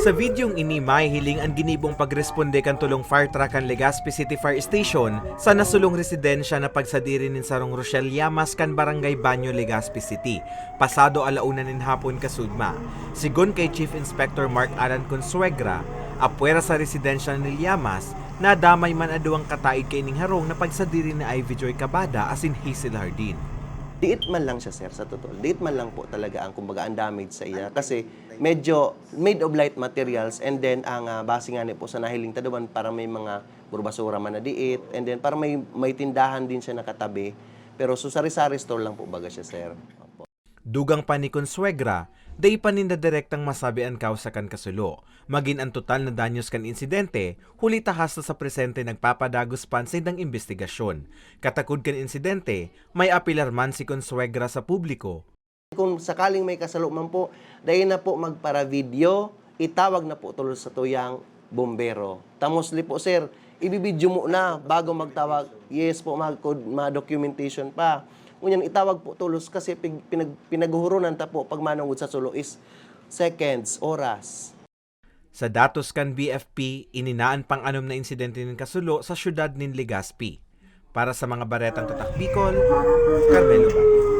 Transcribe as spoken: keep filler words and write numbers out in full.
Sa videong ini, mahihiling an ginibong pagresponde kan tulong fire truck kan Legazpi City Fire Station sa nasulong residensya na pagsadiri nin sarong Rochelle Llamas kan Barangay Banyo, Legazpi City, pasado ala una nin hapon kasudma. Sigon kay Chief Inspector Mark Alan Consuegra, apwera sa residensya ni Llamas, nadamay man an duwang kataid kaining harong na pagsadiri ni Ivy Joy Cabada asin Hazel Hardin. Diit man lang siya, sir, sa totoo. Diit man lang po talaga ang, kumbaga, ang damage sa iya. Kasi medyo made of light materials, and then ang ah, base nga ni po sa nahiling ta duman, parang may mga burbasura man na diit, and then parang may, may tindahan din siya nakatabi. Pero so sari-sari store lang po baga siya, sir. Opo. Dugang pa ni Consuegra, dai pa ninda direktang masabi an kausa kan kasulo. Magin an total na danyos kan insidente, huli ta hasta sa presente nagpapadagos pa an saindang imbestigasyon. Katakod kan insidente, may apelar man si Consuegra sa publiko. Kung sakaling may kasalo man po, dai na po magpara-video, itawag na po tulos sa tuyang bombero. Ta mostly po, sir, ibibidyo mo na bago magtawag. Yes po, magkod, ma-documentation pa. Ngunyan, itawag po tulos kasi pig, pinag, pinaghuhuronan ta po pag manungod sa sulo is seconds, oras. Sa datos kan B F P, ini na an pang-anom na insidente nin kasulo sa syudad nin Legazpi. Para sa mga baretang Tatak Bicol, Carmelo Baños.